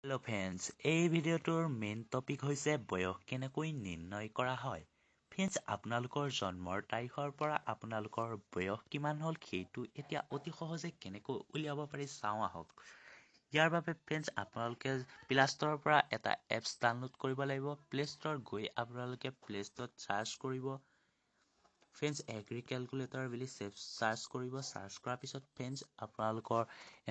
Hello' friends, এই ভিডিঅ'টোৰ main topic হৈছে বয়স কেনেকৈ নিৰ্ণয় কৰা হয়। ফ্ৰেণ্ডছ, আপোনালোকৰ জন্মৰ তাৰিখৰ পৰা আপোনালোকৰ বয়স কিমান হ'ল সেইটো এতিয়া অতি সহজে কেনেকৈ উলিয়াব পাৰি চাওঁ আহক। ইয়াৰ বাবে ফ্ৰেণ্ডছ, আপোনালোকে প্লে ষ্ট'ৰৰ পৰা এটা এপছ ডাউনলোড কৰিব লাগিব। প্লে ষ্ট'ৰ গৈ আপোনালোকে প্লে ষ্ট'ৰত চাৰ্চ কৰিব ফ্ৰেণ্ডছ, এগ্ৰি কেলকুলেটৰ বুলি চাৰ্চ কৰিব। চাৰ্চ কৰাৰ পিছত ফ্ৰেণ্ডছ, আপোনালোকৰ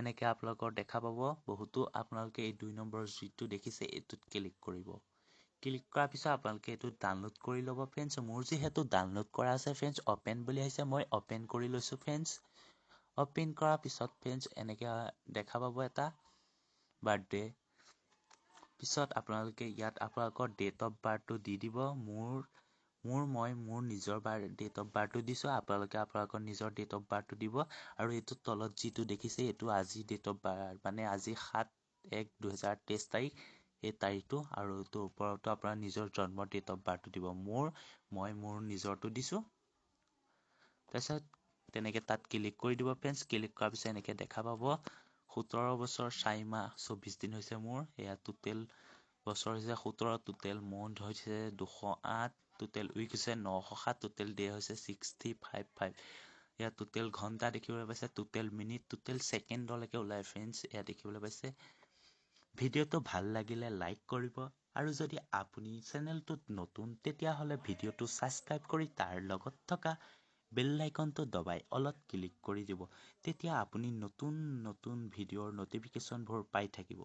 এনেকৈ আপোনালোকৰ দেখা পাব বহুতো। আপোনালোকে এই 2 নম্বৰ যিটো দেখিছে এইটোত ক্লিক কৰিব। ক্লিক কৰাৰ পিছত আপোনালোকে এইটো ডাউনলোড কৰি ল'ব। ফ্ৰেণ্ডছ, মোৰ যিহেতু ডাউনলোড কৰা আছে, ফ্ৰেণ্ডছ, অ'পেন বুলি আহিছে, মই অ'পেন কৰি লৈছোঁ। ফ্ৰেণ্ডছ, অ'পেন কৰাৰ পিছত ফ্ৰেণ্ডছ, এনেকৈ দেখা পাব এটা বাৰ্থডে। পিছত আপোনালোকে ইয়াত আপোনালোকৰ ডেট অফ বাৰ্থটো দি দিব। মোৰ মোৰ মই মোৰ নিজৰ ডেট অফ বাৰ্থটো দিছোঁ, আপোনালোকে আপোনালোকৰ নিজৰ ডেট অফ বাৰ্থটো দিব। আৰু এইটো তলত যিটো দেখিছে এইটো আজি ডেট অফ বাৰ্থ, মানে আজি 7/1/2023 তাৰিখ, এই তাৰিখটো। আৰু এইটো ওপৰতো আপোনাৰ নিজৰ জন্মৰ ডেট অফ বাৰ্থটো দিব। মই মোৰ নিজৰটো দিছোঁ। তাৰপিছত তেনেকৈ তাত ক্লিক কৰি দিব। ফ্ৰেণ্ডছ, ক্লিক কৰাৰ পিছত এনেকৈ দেখা পাব 17 বছৰ 4 মাহ 24 দিন হৈছে মোৰ। এয়া টোটেল বছৰ হৈছে 17, টোটেল মন্থ হৈছে 208, টোটেল উইক হৈছে 907, টোটেল ডে হৈছে 655। ইয়াত টোটেল ঘণ্টা দেখিবলৈ পাইছে, টোটেল মিনিট, টোটেল ছেকেণ্ডলৈকে ওলায়। ফ্ৰেণ্ডছ, এয়া দেখিবলৈ পাইছে। ভিডিঅ'টো ভাল লাগিলে লাইক কৰিব আৰু যদি আপুনি চেনেলটোত নতুন তেতিয়াহ'লে ভিডিঅ'টো ছাবস্ক্ৰাইব কৰি তাৰ লগত থকা বেল আইকনটো দবাই অলত ক্লিক কৰি দিব, তেতিয়া আপুনি নতুন নতুন ভিডিঅ'ৰ ন'টিফিকেশ্যনবোৰ পাই থাকিব।